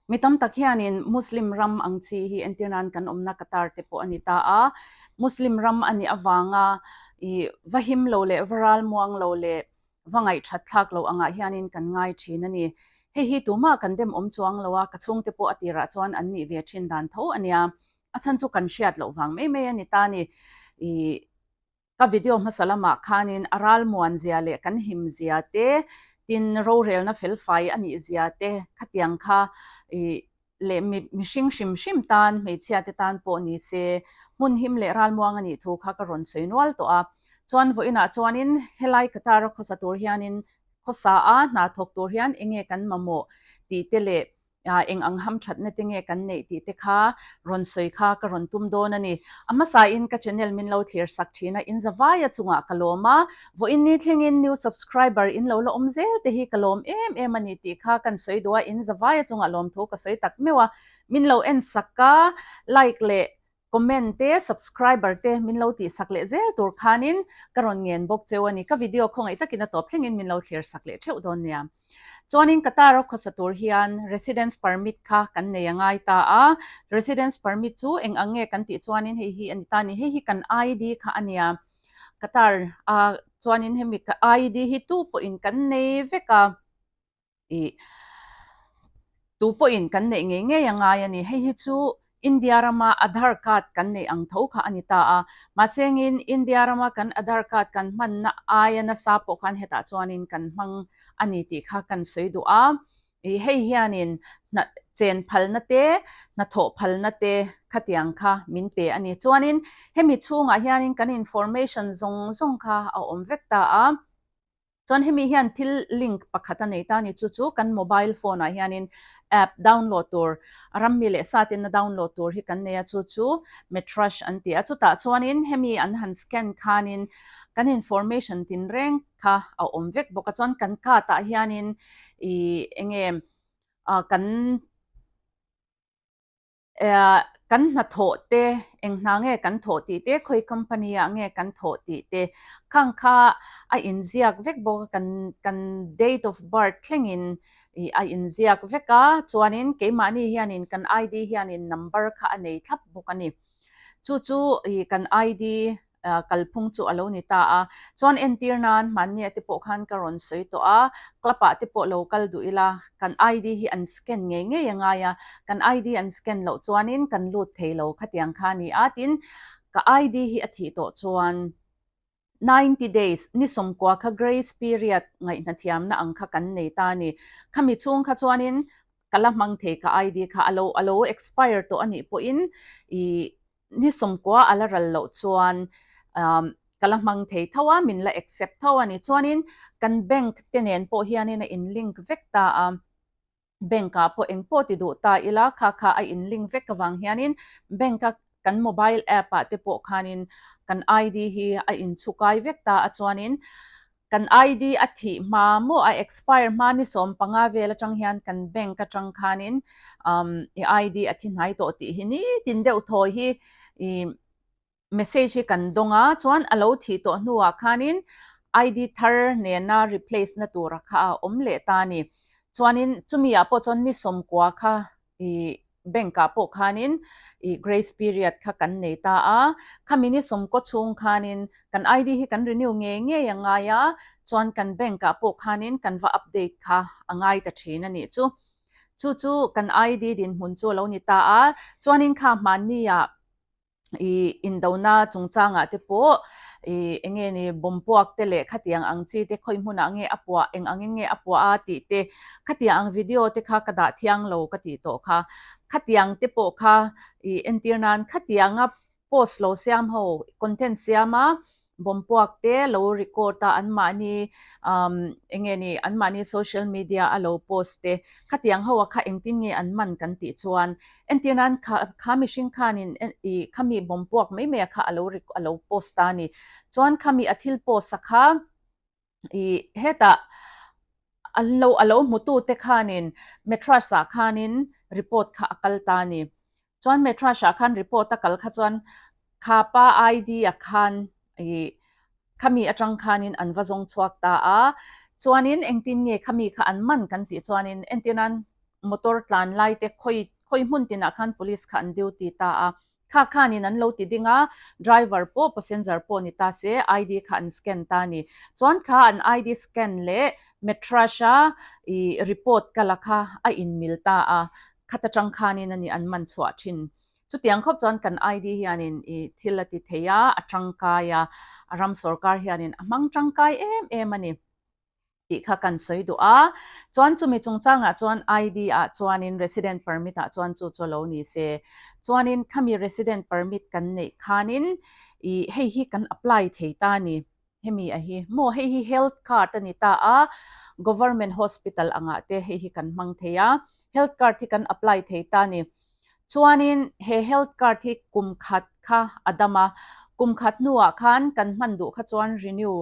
Mi tam tak hianin Muslim ram ang chi hi entir nan kan awmna Qatar te pawh a ni ta a, Muslim ram a nih avanga ih va him lo leh va ral muang lo leh va ngaihthat thlak lo angah hianin kan ngai thin a ni. Hei hi tumah kan dem awm chuang lo a, ka chhungte pawh a tirah chuan an nih ve thin dan tho a nia. A chhan chu kan hriat loh vang mai mai a ni ta a ni. Ih. Ka video hmasa lamah khanin a ralmuan zia leh kan him zia te, tin rorelna felfai a nih zia te khatiang kha ih leh mi mihring hrim hrim tan, hmeichhia te tan pawh ni se, hmun him leh ralmuang a nih thu kha ka rawn sawi nual tawh a. Chuan vawiinah chuanin helai Qatar a khawsa tur hianin khawsa a hna thawk tur hian enge kan mamawh tih te leh eng ang hamthatna te nge kan neih tih te kha rawn sawi kha ka rawn tum dawn a ni. A hmasain ka channel min lo thlir sak thin a, in zavaia chungah ka lawm a, vawiin ni thlengin new subscriber in lo la awm zel te hi ka lawm em em a ni tih kha kan sawi duh a, in zavaia chungah lawmthu ka sawi tak meuh a, min lo en sak a, like leh Comment te, subscriber te min lo tih sak leh zel tur khanin ka rawn ngen bawk cheu a ni. Ka video khawngaih takin a tawp thlengin min lo thlir sak leh theuh dawn nia. Chuanin Qatar a khawsa tur hian residence permit kha kan nei a ngai ta a. Residence permit chu eng ang nge kan tih chuanin hei hi a ni ta a ni. Hei hi kan ID kha a nia. Qatar a chuanin hemi ID hi tu pawhin kan nei vek a. Ih, tu pawhin kan neih ngei ngei a ngai a ni. Hei hi chu India rama Aadhaar card kan neih ang tho kha a ni ta a. Mahsengin India rama kan Aadhaar card kan hmanna aia nasa pawh khan hetah chuanin kan hmang a ni tih kha kan sawi duh a. Ih, hei hianin hna chen phalna te, hnathawh phalna te khatiang kha min pe a ni. Chuanin hemi chhungah hianin kan information zawng zawng kha a awm vek ta a. Chuan hemi hian thil link pakhat a nei ta a ni, chu chu kan mobile phone ah hianin app download tur, rammi leh satin a download tur hi kan nei a, chu chu Metrush an ti a, chutah chuanin hemi an han scan khanin kan information tinreng kha a awm vek bawk a, chuan kan card ah hianin ih enge kan Kan hnathawh te, eng hna nge kan thawh tih te, khawi company ah nge kan thawh tih te khang kha a inziak vek bawk a, kan kan date of birth thlengin ih a inziak vek a, chuanin keimahni hianin kan ID hianin number kha a nei thlap bawk a ni. Chu chu ih kan ID kalphung chu a lo ni ta a. Chuan entir nan hmannia te pawh khan ka rawn sawi tawh a, club ah te pawh lo kal duh ila, kan ID hi an scan ngei ngei a ngai a, kan ID an scan loh chuanin kan lut thei lo khatiang kha a ni a, tin ka ID hi a thih tawh chuan 90 days, ni sawmkua kha grace period ngaihnathiamna ang kha kan nei ta a ni. Khami chhung kha chuanin ka la hmang thei ka ID kha a lo a lo expire tawh a nih pawhin ih Ni sawmkua a la ral loh chuan ka la hmang thei tho a, min la accept tho a ni. Chuanin kan bank te nen pawh hianin a in link vek ta a, bank ah pawh eng pawh ti duh ta ila kha kha a in link vek avang hianin bank a kan mobile app ah te pawh khanin kan ID hi a in chhukai vek ta a chuanin Kan ID a thih hma maw a expire hma ni 15 vel atang hian kan bank atang khanin um i ID a thi hnai tawh tih hi nitin deuh thawi hi i message hi kan dawng a, chuan a lo thih tawh hnuah khanin ID thar nena replace na tura kha a awm leh ta a ni. Chuanin chumi ah pawh chuan ni 90 kha i bank ah pawh khanin i grace period kha kan nei ta a, khami ni 90 chhung khanin kan ID hi kan renew ngei ngei a ngai a, chuan kan bank ah pawh khanin kan va update kha a ngai ta thin a nih chu. Chu chu kan ID dinhmun chu a lo ni ta a, chuanin kha hmanni ah I indona chungchangah te pawh i eng nge ni bomb puak te leh khatiang ang chi te khawi hmunah nge a puah eng angin nge a puah a tih te khatiang ang video te kha ka dah thiang lo ka tih tawh kha khatiang te pawh kha i entir nan khatianga post lo siam ho content siama Bomb puak te lo record a anmahni umm eng nge ni anmahni social media a lo post te khatiang ho a kha engtin nge an man kan tih chuan entir nan kha kha mihring khanin ih khami bomb puak mai mai a kha a lo a lo post ta a ni chuan khami a thil post a kha ih hetah an lo a lo hmutu te khanin Metrash ah khanin report kha a kal ta a ni. Chuan Metrash ah khan report a kal kha chuan kha pa ID ah khan ih khami atang khanin an va zawng chhuak ta a, chuanin engtin nge khami kha an man kan tih chuanin entir nan. motor tlan lai te khawi khawi hmun tinah khan police kha an duty ta a, kha khanin an lo ti ding a, driver pawh passenger pawh ni ta se ID kha an scan ta a ni. Chuan kha an ID scan leh Metrash a ih report ka la kha a inmil ta a, khata tang khanin a ni an man chhuah thin. Chutiang khawp chuan kan ID hianin i thil a ti thei a, a tangkai a, a ram sorkar hianin a hmang tangkai em em a ni tih kha kan sawi duh a. Chuan chumi chungchangah chuan ID ah chuanin resident permit ah chuan chu chu lo ni se. Chuanin khami resident permit kan neih khanin i hei hi kan apply thei ta a ni. Hemi a hi maw hei hi health card a ni ta a, government hospital angah te hei hi kan hmang thei a, health card hi kan apply thei ta a ni. Chuanin he health card hi kum khat kha a dam a, kum khat hnuah khan kan hman duh kha chuan renew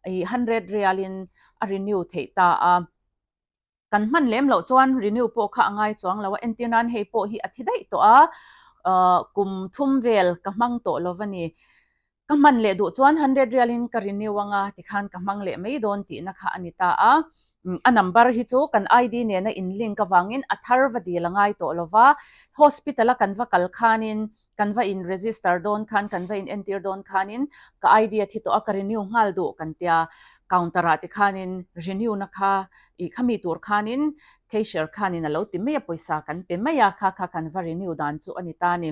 ih hundred rial in a renew theih ta a. Kan hman lem loh chuan renew pawh kha a ngai chuang lo a, entir nan hei pawh hi a thi daih tawh a, kum thum vel ka hmang tawh lo va ni. Ka hman leh duh chuan hundred rial in ka renew anga tikhan ka hmang leh mai dawn tihna kha a ni ta a. A number hi chu kan ID nena in link avangin a thar va dil a ngai tawh lo va, hospital a kan va kal khanin kan va in register dawn khan kan va in entir dawn khanin ka ID a thi tawh a ka renew nghal duh kan tia counter ah tikhanin renew na kha ih khami tur khanin cashier khanin a lo ti mai a pawisa kan pe mai a kha kha kan va renew dan chu a ni ta a ni.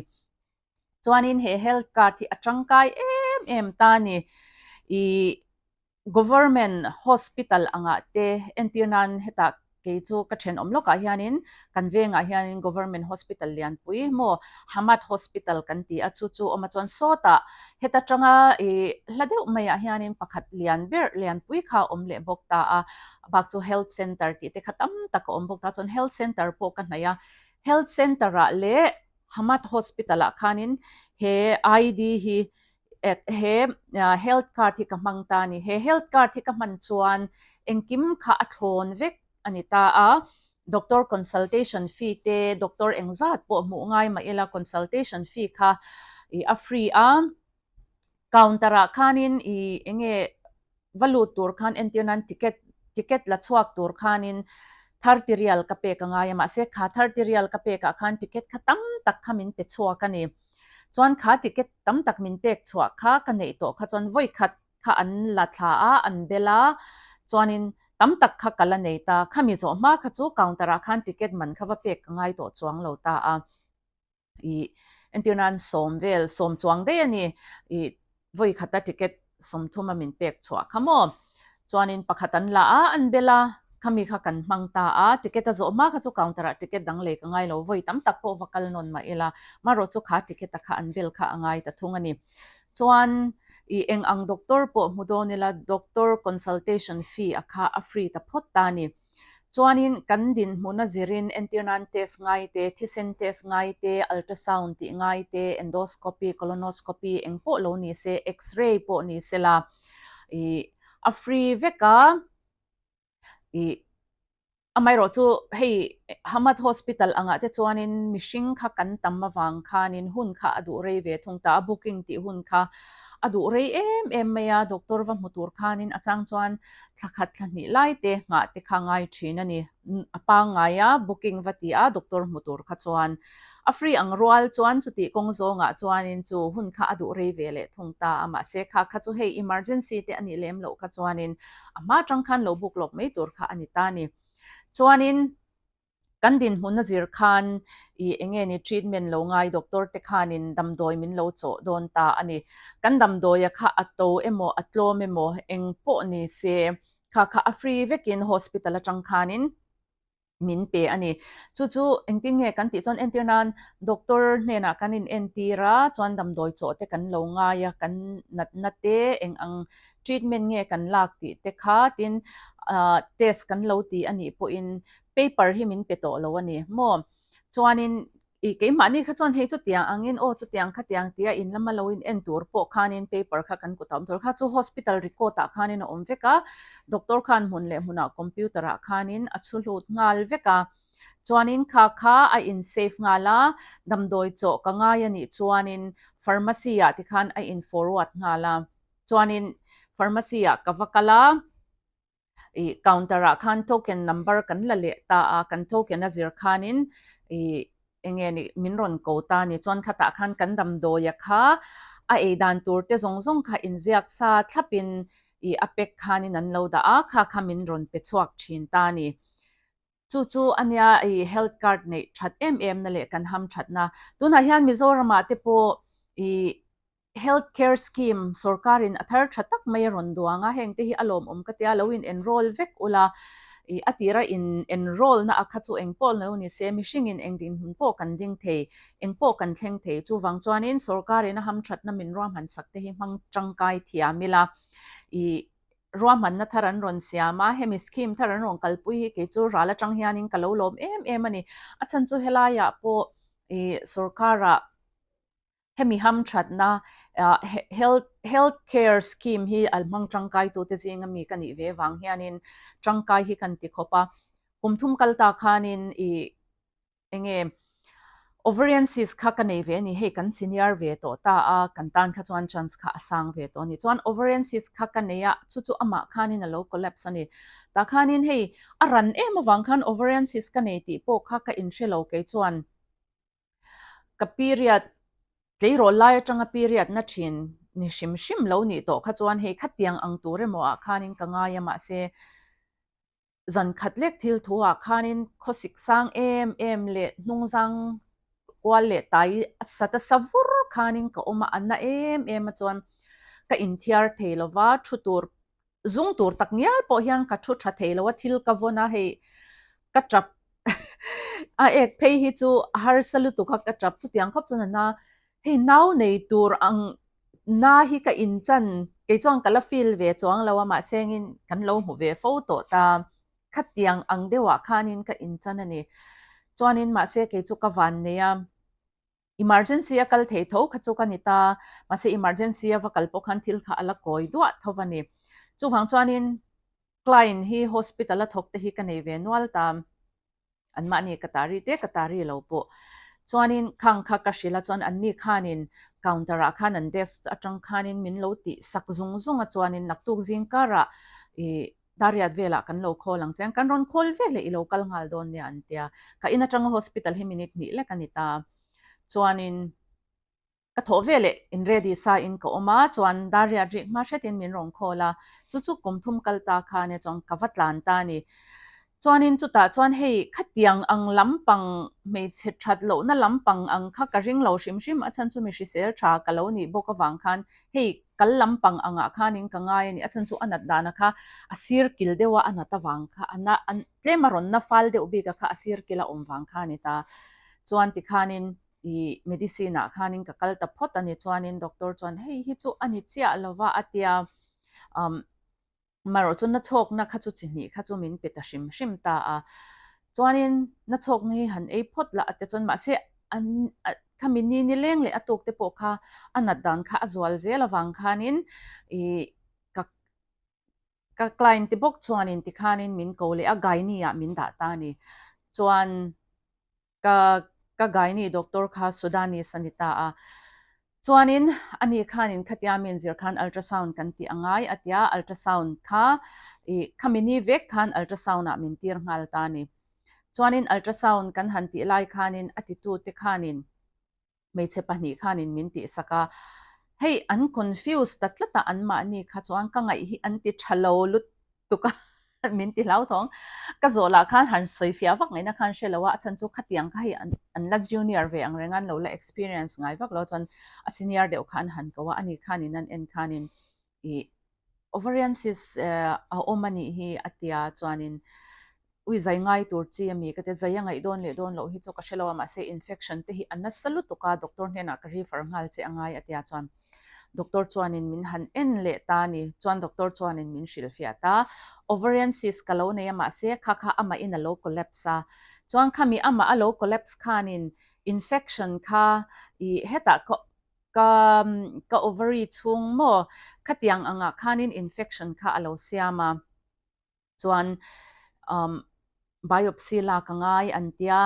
Chuanin he health card hi a tangkai em em ta a ni. Ih Government hospital angah te entir nan hetah kei chu ka thenawm lawkah hianin kan vengah hianin government hospital lianpui maw Hamad hospital kan ti a chu chu awm a chuan sawtah heta tanga ih hla deuh maiah hianin pakhat lian ber lianpui kha a awm leh bawk ta a bak chu health center tih te kha tam tak a awm bawk ta chuan health center pawh ka hnaih a health center ah leh Hamad hospital ah khanin he ID hi he health card hi ka hmang ta a ni. He health card hi ka hman chuan engkim kha a thlawn vek a ni ta a, doctor consultation fee te doctor engzat pawh hmuh ngai mah ila consultation fee kha ih a free a, counter ah khanin ih enge va lut tur khan entir nan ticket ticket la chhuak tur khanin thirty rial ka pek a ngai a mahse kha thirty rial ka pek ah khan ticket kha tam tak kha min pe chhuak a ni. Chuan kha ticket tam tak min pek chhuah kha ka neih tawh kha chuan vawi khat kha an la thla a, an bel a, chuanin tam tak kha ka la nei ta. Khami zawh hma kha chu counter ah khan ticket man kha va pek ka ngai tawh chuang lo ta a. Ih entir nan sawm vel, sawm chuang daih a ni. Ih vawi khata ticket 30 a min pek chhuah kha maw? Chuanin pakhat an la a, an bel a, khami kha kan hmang ta a, ticket a zawh hma kha chu counter ah ticket dang lei ka ngai lo, vawi tam tak pawh va kal nawn mah ila, marawh chu kha ticket a kha an bel kha a ngai ta thung a ni. Chuan i eng ang doctor pawh hmu dawn ila, doctor consultation fee a kha a free ta phawt ta a ni. Chuanin kan dinhmun a zirin entir nan test ngai te, thisen test ngai te, ultrasound tih ngai te, endoscopy, colonoscopy eng pawh lo ni se, x-ray pawh ni se la ih a free vek a, ih amaherawh chu hei Hamad Hospital angah te chuanin mihring kha kan tam avang khanin hun kha a duh rei ve thung ta a, booking tih hun kha a duh rei em em mai a, doctor va hmu tur khanin a chang chuan thla khat thla hnih lai te nghah te kha ngai thin a ni. A pangngai a, booking va ti a, doctor hmu tur kha chuan a free ang rual chuan chutih kawng zawngah chuanin chu hun kha a duh rei ve leh thung ta a, mahse kha kha chu hei emergency te a nih lem loh kha chuanin a hma tang khan lo book lawk mai tur kha a ni ta a ni. Chuanin. Kan dinhmun a zir khan i enge ni treatment lo ngai doctor te khanin damdawi min lo chawh dawn ta a ni. Kan damdawia kha a to emaw a tlawm emaw eng pawh ni se kha kha a free vekin hospital atang khanin min pe a ni. Chu chu engtin nge kan tih chuan entir nan doctor hnenah kan in entir a chuan damdawi chawh te kan lo ngai a kan natna te eng ang treatment nge kan lak tih te kha tin test kan lo ti a nih pawhin paper hi min pe tawh lo a ni maw? Chuanin i keimahni kha chuan hei chutiang angin aw chutiang khatiang tia in lama lo in en tur pawh khanin paper kha kan kut a awm tur kha chu hospital record ah khanin a awm vek a, doctor khan hmun leh hmunah computer ah khanin a chhu hlut nghal vek a, chuanin kha kha a in save nghal a, damdawi chawh ka ngai a nih chuanin pharmacy ah tikhan a in forward nghal a, chuanin pharmacy ah ka va kal a. Ih counter ah khan token number kan la leh ta a, kan token a zir khanin ih enge ni min rawn ko ta a ni. Chuan khatah khan kan damdawia kha a ei dan tur te zawng zawng kha inziak sa thlapin ih a pack khanin an lo dah a, kha kha min rawn pe chhuak thin ta a ni. Chu chu a nia i health card neih that em em na leh kan ham that na. Tunah hian Mizoramah te pawh i health care scheme sorkarin a thar tha tak mai a rawn duang a, heng te hi a lawmawm ka tia lo in enroll vek ula i a tira in enroll na a kha chu eng pawh lo ni se mihringin eng dinhmun pawh kan ding thei, eng pawh kan thleng thei. Chuvang chuanin sorkarin a ham thatna min ruahman sak te hi hmang tangkai thiam ila i Ruahmanna thar an rawn siam a, hemi scheme thar an rawn kalpui hi kei chu ral atang hianin ka lo lawm em em a ni. A chhan chu helaiah pawh ih sorkarah hemi hamthatna health health care scheme hi a hmang tangkai tute zinga mi ka nih ve vang hianin tangkai hi kan ti khawp a. Kum thum kal ta khanin ih Enge ovarian cyst kha ka nei ve a ni, hei kan senior ve tawh ta a, kan tan kha chuan chance kha a sang ve tawh a ni. Chuan ovarian cyst kha ka nei a, chu chu amah khanin a lo collapse a ni. Tah khanin hei a ran em avang khan ovarian cyst ka nei tih pawh kha ka inhre lo kei chuan ka period tleirawl lai atanga period na thin ni hrim hrim lo nih tawh kha chuan hei khatiang ang tur emaw ah khanin ka ngai a mahse Zan khat lek thil thu ah khanin khawsik sang em em leh hnungzang kual leh tai a sat a sa vur khanin ka awm a, a na em em a chuan ka inthiar thei lo va, thu tur zung tur tak ngial pawh hian ka thu tha thei lo a, thil ka vawn a hei ka tap a ek phei hi chu a harsa lutuk a ka tap chutiang khawp chuan a na hei nau nei tur ang Na hi ka inchan, kei chuan ka la feel ve chuang lo a, mahse engin kan lo hmu ve fo tawh ta. Khatiang ang deuhah khanin ka inchan a ni. Chuanin mahse kei chu ka van nei a, emergency a kal thei tho kha chu ka ni ta, mahse emergency a va kal pawh khan thil kha a la kawi duah tho a ni. Chuvang chuanin client hi hospital a thawk te hi ka nei ve nual ta. Anmahni ka tari te ka tari lo pawh. Chuanin khang kha ka hrilh a chuan anni khanin counter ah khan an desk atang khanin min lo tih sak zung zung a chuanin naktuk zing karah ih dariat velah kan lo call ang che ang kan rawn call vel leh i lo kal nghal dawn nia an tia. Ka in atanga hospital hi minute hnih lek a ni ta. Chuanin. Ka thawh ve leh in ready sa in ka awm a, chuan Dariat rik hma hretin min rawn call a, chu chu kum thum kal ta kha ania chuan ka va tlan ta a ni. Chuanin chutah chuan hei khatiang ang lampang hmeichhe that lohna lampang ang kha ka ring lo hrim hrim a chhan chu mi hrisel tha ka lo nih bawk avang khan hei kal lampang angah khanin ka ngai a ni, a chhan chu a nat dana kha a sir kil deuh a, a nat avang kha a na tlem a rawn na fal deuh bik a kha a sir kil a awm vang kha a ni ta. Chuan tikhanin I medicine ah khanin ka kal ta phawt a ni chuanin doctor chuan hei hi chu a ni chiah lo va a tia um marawh chu na chhawkna kha chu chi hnih kha chu min pe ta hrim hrim ta a chuanin na chhawkna hi han ei phawt lah a tia chuan mahse an khami ni ni leng leh a tuk te pawh kha a nat dan kha a zual zel avang khanin i ka ka client te bawk chuanin tikhanin min ko leh a gynae ah min dah ta a ni chuan. Ka ka gynae doctor kha Sudanese a ni ta a, chuanin ani khanin khatia min zir khan ultrasound kan tih a ngai a tia, ultrasound kha ih khami ni vek khan ultrasound ah min tir nghal ta a ni. Chuanin ultrasound kan han tih lai khanin a titute khanin hmeichhe pahnih khanin min tihsak a, hei an confuse ta tlat a anmahni kha chuan ka ngaih hi an ti tha lo lutuk a min ti hlauthawng. Ka zawh lah khan han sawi fiah vak ngaihna khan hre lo a, a chhan chu khatiang kha hei an la junior ve ang reng a, an lo la experience ngai vak lo chuan a senior deuh kha an han ko a, ani khanin an en khanin ih ovarian cyst a awm a nih hi a tia chuanin ui zai ngai tur chi a mi ka tia zai a ngaih dawn leh dawn loh hi chu ka hre lo a mahse infection te hi a nasa lutuk a doctor hnenah ka refer nghal che a ngai a tia chuan doctor chuanin min han en leh ta a ni chuan doctor chuanin min hrilhfiah ta ovarian cyst ka lo nei a mahse kha kha amahin a lo collapse a chuan khami amah a lo collapse khanin infection kha ih hetah ka Ka ka ovary chhung maw khatiang angah khanin infection kha a lo siam a, chuan umm biopsy lak a ngai an tia,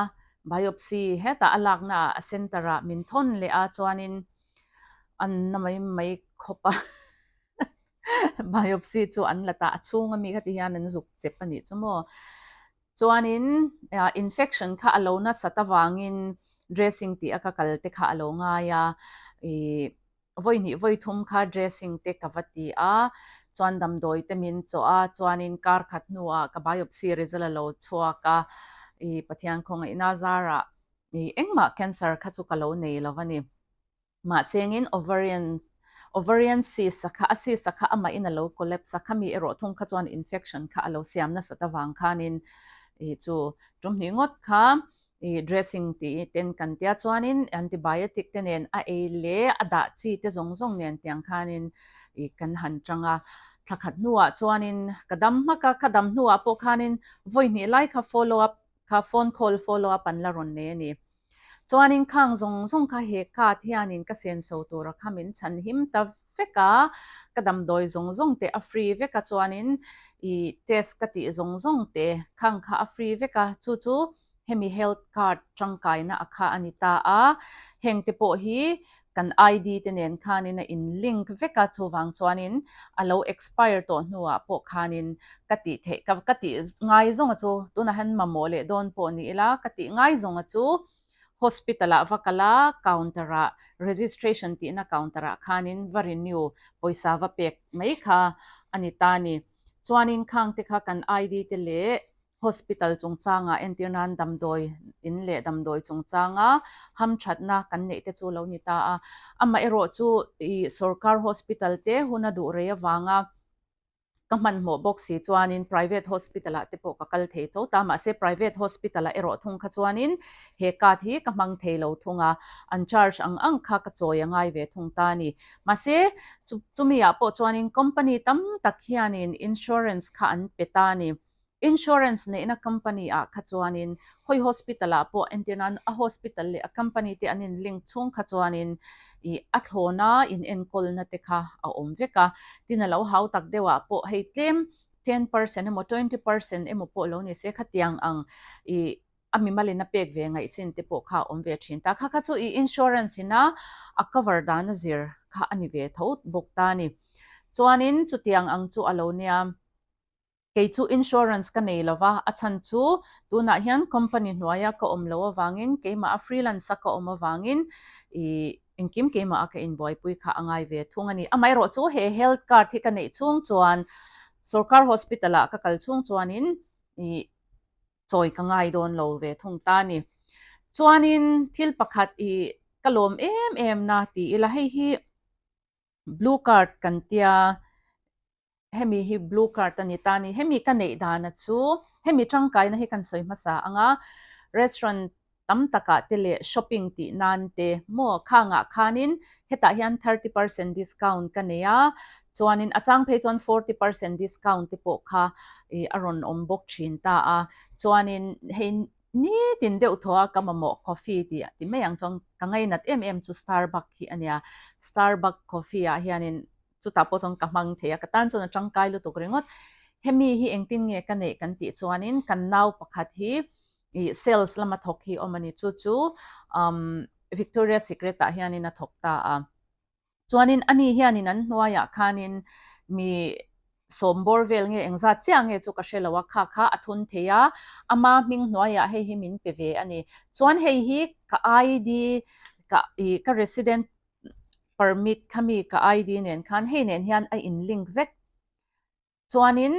biopsy hetah a lakna ah a center ah min thawn leh a chuanin an na mai mai khawp a. Biopsy chu an la ta, a chhung ami kha ti hian an zuk chep a nih chu maw. Chuanin infection kha a lo nasat avangin dressing tih a ka kal te kha a lo ngai a, ih vawi hnih vawi thum kha dressing te ka va ti a, chuan damdawi te min chawh a, chuanin kar khat hnuah ka biopsy result a lo chhuak a, ih Pathian khawngaihna zarah ih engmah cancer kha chu ka lo nei lo a ni. Mahsengin ovarian ovarian cyst a kha a cyst a kha amahin a lo collapse a, khami erawh thung kha chuan infection kha a lo siam nasat avang khanin ih chu tum hnih ngawt kha ih dressing tih ten kan tia chuanin antibiotic te nen a ei leh a dah chi te zawng zawng nen tiang khanin ih kan han tang a. Thla khat hnuah chuanin ka dam hmak a, ka dam hnuah pawh khanin vawi hnih lai kha follow up kha phone call follow up an la rawn nei a ni. Chuanin khang zawng zawng kha he card hianin ka senso tura kha min chhan him ta vek a, ka damdawi zawng zawng te a free vek a chuanin i test ka tih zawng zawng te khang kha a free vek a, chu chu hemi health card tangkaina a kha a ni ta a, heng te pawh hi kan ID te nen khanin a in link vek a, chuvang chuanin a lo expire tawh hnuah pawh khanin ka tih theih ka ka tih ngai zawnga chu tunah hian mamawh leh dawn pawh ni ila ka tih ngai zawnga chu hospital ah va kal a counter ah registration tihna counter ah khanin va renew pawisa va pek mai kha a ni ta a ni. Chuanin khang te kha kan ID te leh Hospital chungchangah entir nan damdawi in leh damdawi chungchanga hamthatna kan neih te chu lo ni ta a. Amaherawh chu ih sorkar hospital te hun a duh rei avanga ka hmanhmawh bawk si chuanin private hospital ah te pawh ka kal thei tho ta. Mahse private hospital ah erawh thung kha chuanin he card hi ka hmang thei lo thung a, an charge ang ang kha ka chawi a ngai ve thung ta a ni. Mahse chumi ah pawh chuanin company tam tak hianin insurance kha an pe ta a ni. Insurance neihna company ah kha chuanin khawi hospital ah pawh entir nan a hospital leh a company te an in link chhung kha chuanin ih a thlawna in enkawlna te kha a awm vek a. Tin a lo hau tak deuh ah pawh hei tlem 10% emaw 20% emaw pawh lo ni se khatiang ang ih a mimalin a pek ve ngaih chin te pawh kha a awm ve thin ta. Kha kha chu ih insurance ina a cover dan a zir kha a ni ve tho bawk ta a ni. Chuanin chutiang ang chu a lo nia. Kei chu insurance ka nei lo va, a chhan chu tunah hian company hnuaia ka awm loh avangin keimah a freelance a ka awm avangin ih engkim keimah a ka inbuaipui kha a ngai ve thung a ni. Amaherawh chu he health card hi ka neih chhung chuan sorkar hospital ah ka kal chhung chuanin ih chawi ka ngai dawn lo ve thung ta a ni. Chuanin thil pakhat ih ka lawm em em na ti ila hei hi blue card kan tia Hemi hi blue card a ni ta a ni. Hemi ka neih dana chu hemi tangkaina hi kan sawi hmasa ang a, restaurant tam takah te leh shopping tih nan te maw khangah khanin hetah hian 30% discount ka nei a, chuanin a chang phei chuan 40% discount te pawh kha ih a rawn awm bawk thin ta a, chuanin hei nitin deuh thaw a ka mamawh coffee tih ti mai ang chuan ka ngainat em em chu Starbuck hi a nia, Starbuck coffee ah hianin Chutah pawh chuan ka hmang thei a, ka tan chuan a tangkai lutuk ringawt. Hemi hi engtin nge ka neih kan tih chuanin kan nau pakhat hi ih sales lama thawk hi awm a ni. Chu chu umm Victoria Secret ah hianin a thawk ta a. Chuanin ani hianin an hnuaiah khanin mi sawm bawr vel nge engzat chiah nge chu ka hre lo a, kha kha a thun thei a, ama hming hnuaiah hei hi min pe ve a ni. Chuan hei hi ka ID ka ih ka resident permit khami ka ID nen khan hei nen hian a in link vek chuanin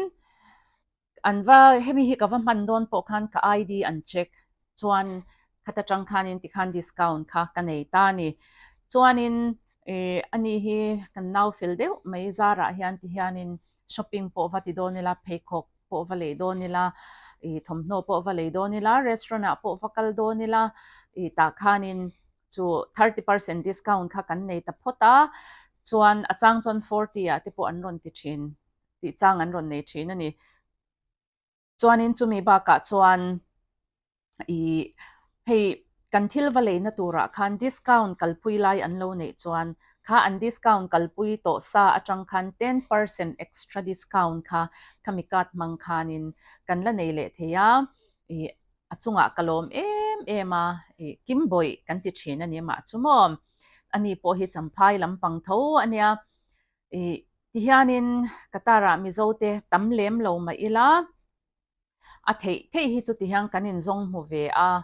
an va hemi hi ka va hman dawn pawh khan ka ID an check chuan khata tang khanin tikhan discount kha ka nei ta a ni chuanin ih ani hi kan nau fel deuh mai zarah hian ti hianin shopping pawh va ti dawn ila pheikhawk pawh va lei dawn ila ih thawmhnaw pawh va lei dawn ila restaurant ah pawh va kal dawn ila ih tah khanin chu 30% discount kha kan nei ta phawt a, chuan a chang chuan 40 ah te pawh an rawn ti thin tih chang an rawn nei thin a ni. Chuanin chumi bakah chuan ih hei kan thil va leina turah khan discount kalpui lai an lo neih chuan kha an discount kalpui tawh sa atang khan 10% extra discount kha khami card hmang khanin kan la nei leh thei a, ih A chungah ka lawm em em a, ih Kim Bawih kan ti thin a ni mah chu maw? Ani pawh hi Champhai lampang tho a nia. Ih Tihianin Qatar-ah Mizote tam lem lo mah ila, a theih theih hi chu tihian kan inzawng hmu ve a,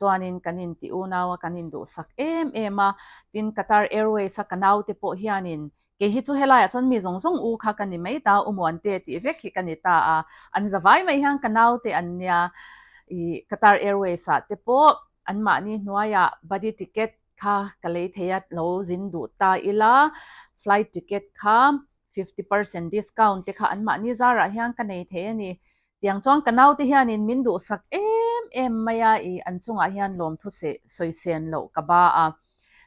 chuanin kan inti unau a, kan induhsak em em a. Tin, Qatar Airways-a ka naute pawh hianin kei hi chu helaiah chuan mi zawng zawng u kha ka ni mai ta, u Muante tih vek hi ka ni ta a, an zavai mai hian ka naute an nia. Ih, Qatar Airways-ah te pawh anmahni hnuaiah buddy ticket kha ka lei thei a, lo zin duh ta ila, flight ticket kha 50% discount te kha anmahni zarah hian ka nei thei a ni. Tiang chuan ka naute hianin min duhsak em em mai a, ih an chungah hian lawmthu sawi sen loh ka ba a,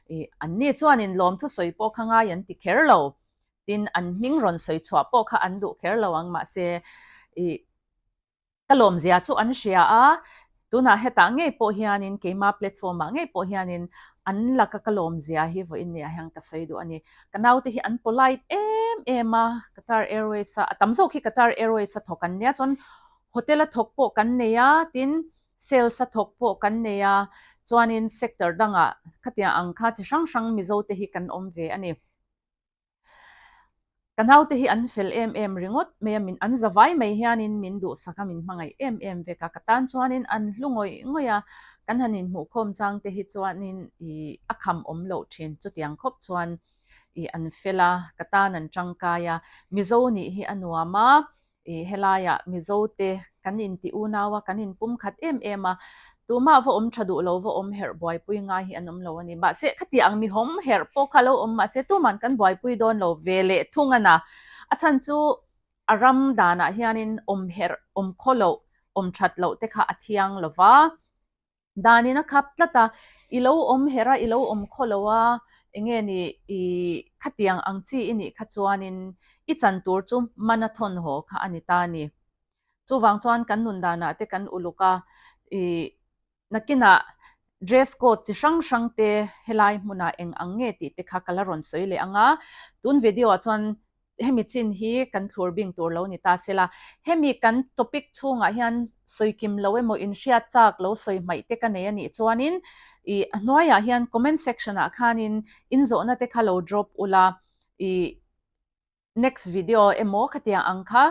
ih anni chuanin lawmthu sawi pawh kha ngai an ti kher lo, tin an hming rawn sawi chhuah pawh kha an duh kher lo ang mahse ih Ka lawmzia chu an hria a, tunah hetah ngei pawh hianin keima platform-ah ngei pawh hianin an laka ka lawmzia hi vawiin niah hian ka sawi duh a ni. Ka naute hi an polite em em a, Qatar Airways-a, a tam zawk hi Qatar Airways-a thawk an nia, chuan hotel-a thawk pawh kan nei a, tin sales-a thawk pawh kan nei a, chuanin sector dangah khatiang ang kha chi hrang hrang Mizote hi kan awm ve a ni. Ka naute hi an fel em em ringawt mai a, min an zavai mai hianin min duhsak a, min hmangaih em em vek a, ka tan chuanin an hlu ngawih ngawih a, kan han inhmuhkhawm chang te hi chuanin ih a kham awm loh thin, chutiang khawp chuan ih an fel a, ka tan an tangkai a, Mizo nih hi a nuam a, I helaiah Mizote kan inti unau a, kan inpumkhat em em a, tumah va awm tha duh lo, va awm herh buaipui ngai hi an awm lo a ni. Mahse, khati ang mihawm herh pawh kha lo awm mahse tuman kan buaipui dawn lo ve leh thung a na. A chhan chu a ram danah hianin awm herh, awm khaw loh, awm that loh te kha a thiang lo va. Danin a khap tlat a, i lo awm her a, i lo awm khaw lo a, enge ni i khatiang ang chi i nih kha chuanin i chan tur chu mana thawn haw kha a ni ta a ni. Chuvang chuan kan nun danah te kan uluk a, i nakinah dress code chi hrang hrang te helai hmunah eng ang nge tih te kha ka la rawn sawi leh ang a, tun video ah chuan hemi chin hi kan thlur bing tur lo ni ta sela, hemi kan topic chhungah hian sawi kim lo emaw inhriat chak lo sawi hmaih te ka nei a nih chuanin ih a hnuaiah hian comment section ah khanin in zawhna te kha lo drop ula ih next video emaw khatiang ang kha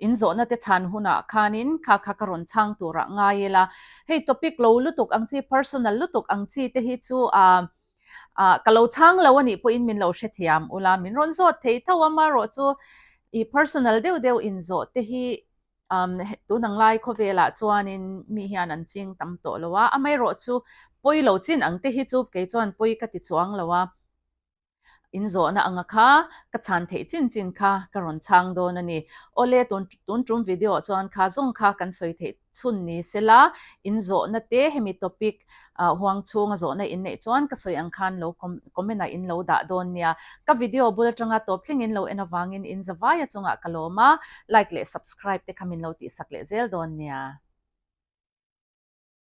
in zawhna te chhan hunah khanin kha kha ka rawn chhang turah ngai ila hei topic lo lutuk ang chi personal lutuk ang chi te hi chu ah Ah, ka lo chhang lo a nih pawhin min lo hrethiam ula, min rawn zawt thei tho a, marawh chu i personal deuh deuh inzawh te hi um tun ang lai khawvelah chuanin mi hian an ching tam tawh lo a, amaherawh chu pawi lo chin ang te hi chu kei chuan pawi ka ti chuang lo a, inzawhna anga kha ka chhan theih chin chin kha ka rawn chhang dawn a ni. Awle, tun tun tum video ah chuan kha zawng kha kan sawi theih chhun ni sela, in zawhna te hemi topic huang chhunga zawhna in neih chuan ka sawi ang khan lo comment ah in lo dah dawn nia. Ka video bul atanga tawp thleng in lo en avangin in zavaia chungah ka lawm a, like leh subscribe te kha min lo tihsak leh zel dawn nia.